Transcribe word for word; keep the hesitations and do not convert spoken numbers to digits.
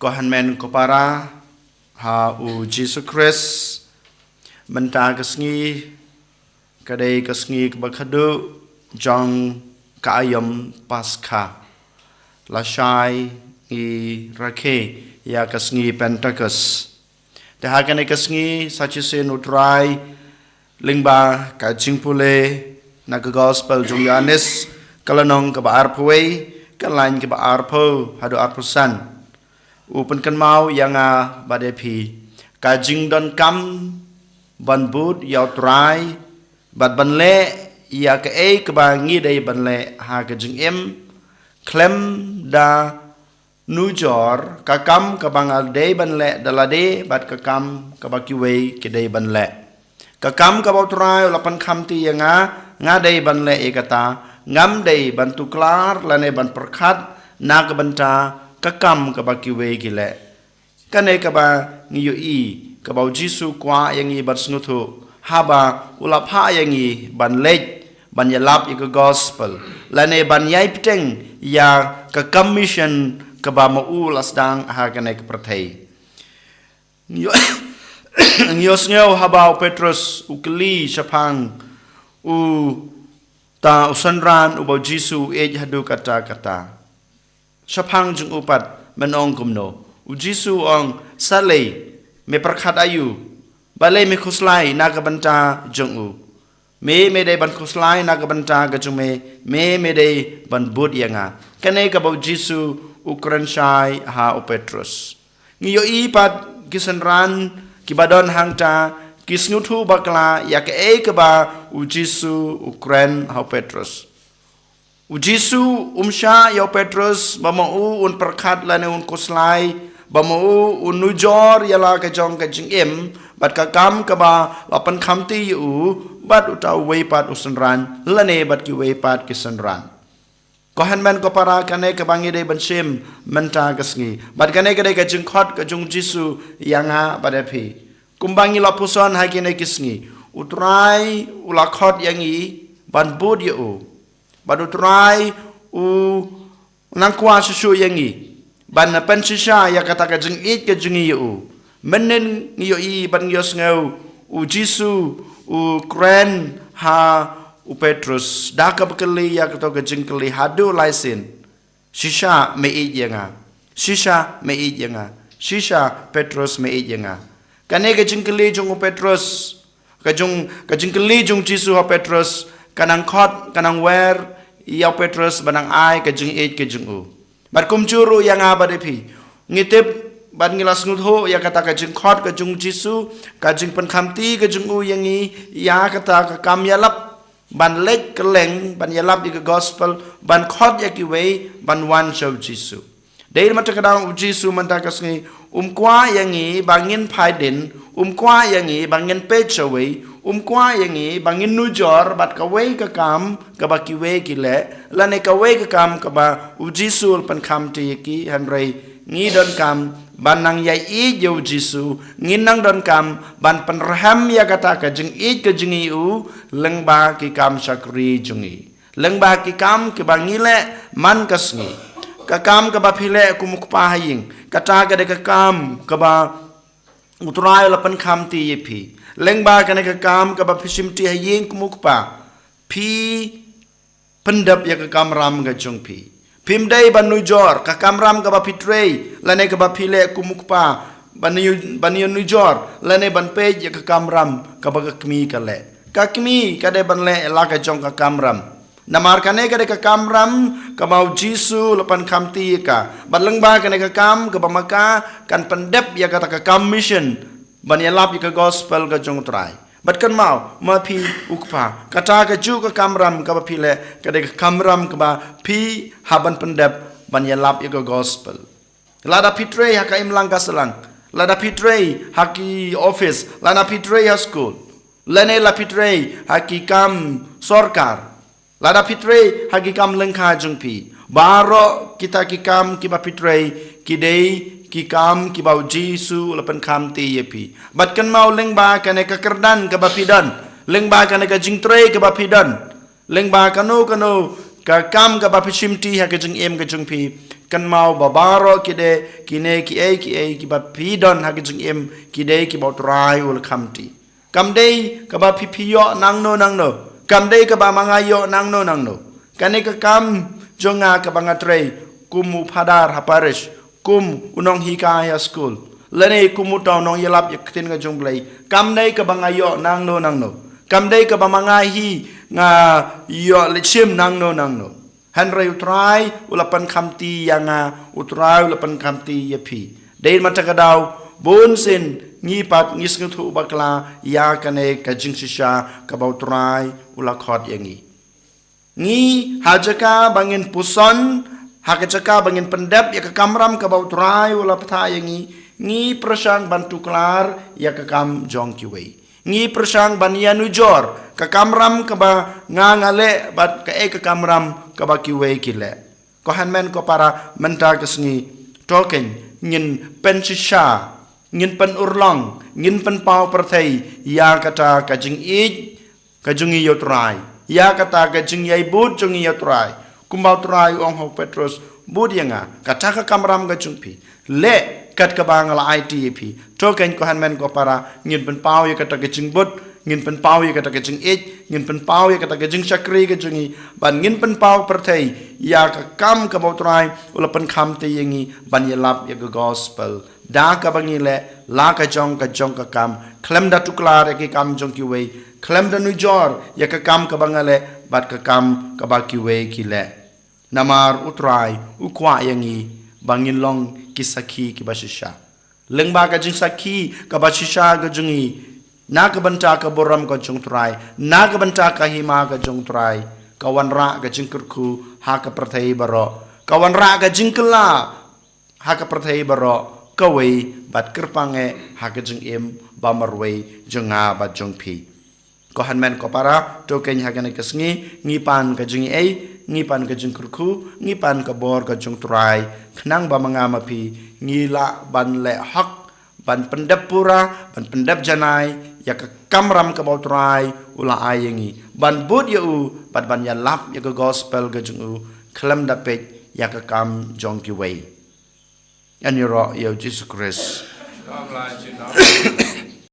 Ko hynmen ko para ha u Jisu Khrist, mynta ka sngi ka dei ka sngi kaba khadduh jong ka aïom Paskha. Lashai ngi rakhe ïa ka sngi Pentekost. Te ha kane ka sngi sa shisien U Trai lyngba ka jingpule na ka Gospel jong Ïoannis, ka lynnong kaba arphew wei, ka lain kaba arphew haduh arphew san, u pynkynmaw ïa nga bad ïa phi ka jingdonkam ban bud ïa U Trai bad ban leh ïa kaei kaba ngi dei ban leh ha ka jingim, khlem da nujor ka kam kaba nga dei ban leh da lade bad ka kam kaba kiwei ki dei ban leh. Ka kam kaba U Trai u la pynkhamti ïa nga, nga dei ban leh ïa kata, ngam dei ban tuklar lane ban pyrkhat na ka bynta ka kam kaba kiwei ki leh. Kane kaba ngi ïohi kaba U Jisu u kwah ïa ngi ban sngewthuh haba u la phah ïa ngi ban leit ban ïalap ïa ka Gospel lane ban ïai bteng ïa ka kam mission kaba ma u la sdang ha kane ka pyrthei. Ngi ïoh, ngi ïohsngew haba u Petros u kylli shaphang uta u synran uba U Jisu u ïeit haduh katta katta. Shaphang jong u pat men ong kumno? U Jisu u ong, sa lei, me pyrkhat aïu? Balei me khuslai na ka bynta jong u? Me, me dei ban khuslai na ka bynta ka jong me, me, me dei ban bud ïa nga. Kane kaba U Jisu u kren shai ha u Petros. Ngi ïohi pat ki synran kiba don hangta ki sngewthuh bakla ïa kaei kaba U Jisu u kren ha u Petros. U Jisu um shah ïa u Petros ba ma u un pyrkhat lane un khuslai, ba ma u un nujor ïa la ka jong ka jingim bad ka kam kaba la pynkhamti ïa u bad uta uwei pat u synran lane bad kiwei pat ki synran. Ko hynmen ko para, kane kaba ngi dei ban shim mynta ka sngi bad kane ka dei ka jingkhot ka jong U Jisu ïa nga bad ïa phi. Kumba ngi la puson ha kine ki sngi, U Trai u la khot ïa ngi ban bud ïa u. Bad U Trai u nang kwah shuh shuh ïa ngi ban pynshisha ïa kata ka jingïeit ka jong ngi ïa u. Mynnin ngi ïohi bad ngi ïohsngew U Jisu u kren ha u Petros da kaba kylli ïa kato ka jingkylli haduh lai sien. Shisha me ïeit ïa nga? Shisha me ïeit ïa nga? Shisha Petros me ïeit ïa nga? Kane ka jingkylli jong u Petros, ka jong, ka jingkylli jong U Jisu ha u Petros, ka nang khot, ka nang wer ïa u Petros ba nang ai ka jingïeit ka jong u. Bad kumjuh ruh ïa nga bad ïa phi. Ngi tip bad ngi la sngewthuh ïa kata ka jingkhot ka jong U Jisu, ka jingpynkhamti ka jong u ïa ngi ïa kata ka kam ïalap ban leit kylleng ban ïalap ïa ka Gospel, ban khot ïa kiwei ban wan sha U Jisu. Dei na kata ka daw U Jisu mynta ka sngi um kwah ïa ngi ba ngin phai dien, um kwah ïa ngi ba ngin peit shawei, um kwah ïa ngi ba ngin nujor bad kawei ka kam kaba kiwei ki leh lane kawei ka kam kaba U Jisu u la pynkhamti ïa ki, hynrei ngi donkam ban nang ïaieit ïa U Jisu, ngin nang donkam ban pynrhem ïa kata ka jingïeit ka jong ngi ïa u lyngba ki kam shakri jong ngi, lyngba ki kam kiba ngi leh man ka sngi. Ka kam kaba phi leh kum u kpa ha ïing, kata ka dei ka kam kaba U Trai u la pynkhamti ïa phi. Lyngba kane ka kam kaba phi shimti ha ïing kum u kpa, phi pyndep ïa ka kamram ka jong phi. Phim dei ban nujor ka kamram kaba phi trei lane kaba phi leh kum u kpa, ban ïa, ban ïa nujor lane ban peit ïa ka kamram kaba ka kmie ka leh. Ka kmie ka dei ban leh la ka jong ka kamram. Namar kane ka dei ka kamram kaba U Jisu u la pynkhamti ïa ka. Bad lyngba kane ka kam kaba ma ka kan pyndep ïa kata ka kam mission ban ïalap ïa ka Gospel ka jong U Trai. Bad kynmaw, ma phi u kpa, kata kajuh ka kamram kaba phi leh ka dei ka kamram kaba phi hap ban pyndep ban ïalap ïa ka Gospel. Lada phi trei ha ka imlang ka sahlang, lada phi trei ha ki office, lada phi trei ha skul, lane la phi trei ha ki kam sorkar, lada phi trei ha ki kam lyngkha jong phi, baroh kita ki kam kiba phi trei ki dei ki kam kiba U Jisu u la pynkhamti ïa phi. Bad kynmaw, lyngba kane ka kyrdan kaba phi don, lyngba kane ka jingtrei kaba phi don, lyngba kano kano ka kam kaba phi shimti ha ka jingim ka jong phi, Kynmaw ba baroh ki de, kine kiei kiei kiba phi don ha ka jingim, ki dei kiba U Trai u la khamti. Kam dei kaba phi phi ïoh nangno nangno. Kam dei kaba ma nga ïoh nangno nangno. Kane ka kam jong nga kaba nga trei kum u phadar ha parish, kum u nonghikai ha skul, lane kum uta u nongïalap ïa ka ktien ka jong U Blei. Kam dei kaba nga ïoh nangno nangno. Kam dei kaba ma nga hi nga ïoh leit shim nangno nangno. Hynrei U Trai u la pynkhamti ïa nga, U Trai u la pynkhamti ïa phi. Dei mynta ka daw, bun sien ngi pat ngi sngewthuh bakla ïa kane ka jingshisha kaba U Trai u la khot ïa ngi. Ngi ha jaka ba ngin puson, ha ka jaka ba ngin pyndep ïa ka kamram kaba U Trai u la bthah ïa ngi, ngi pyrshang ban tuklar ïa ka kam jong kiwei. Ngi pyrshang ban ïanujor ka kamram kaba nga nga leh bad kaei ka kamram kaba kiwei ki leh. Ko hynmen ko para, mynta ka sngi to keiñ ngin pynshisha, ngin pynurlong, ngin pynpaw pyrthei ïa kata ka jingïeit ka jong ngi ïa U Trai, ïa kata ka jingïaibud jong ngi ïa U Trai. Kumba U Trai u ong ha u Petros, bud ïa nga, kata ka kamram ka jong phi, leh kat kaba nga la aiti ïa phi. To keiñ ko hynmen ko para, ngin pynpaw ïa kata ka jingbud, ngin pynpaw ïa kata ka jingïeit, ngin pynpaw ïa kata ka jingshakri ka jong ngi, bad ngin pynpaw pyrthei ïa ka kam kaba U Trai u la pynkhamti ïa ngi ban ïalap ïa ka gospel. Da kaba ngi leh la ka jong ka jong ka kam, khlem da tuklar ïa ki kam jong kiwei, khlem da nujor ïa ka kam kaba nga leh bad ka kam kaba kiwei ki leh. Namar U Trai u kwah ïa ngi ba ngin long ki sakhi kiba shisha. Lyngba ka jingsakhi kaba shisha ka jong ngi, na ka bynta ka burom ka jong U Trai, na ka bynta ka hima ka jong U Trai, ka wanrah ka jingkyrkhu ha ka pyrthei baroh, ka wanrah ka jingkylla ha ka pyrthei baroh, kawei bad kyrpang eh ha ka jingim ba marwei jong nga bad jong phi. Ko hynmen ko para, to keiñ ha kane ka sngi ngi pan ka jingïeit, ngi pan ka jingkyrkhu, ngi pan ka bor ka jong U Trai, khnang ba ma nga ma phi ngi lah ban leh hok, ban pyndep pura, ban pyndep janai ïa ka kamram kaba U Trai u la ai ïa ngi, ban bud ïa u bad ban ïalap ïa ka gospel ka jong u, khlem da peit ïa ka kam jong kiwei. Ngan ïaroh ïa U Jisu Khrist.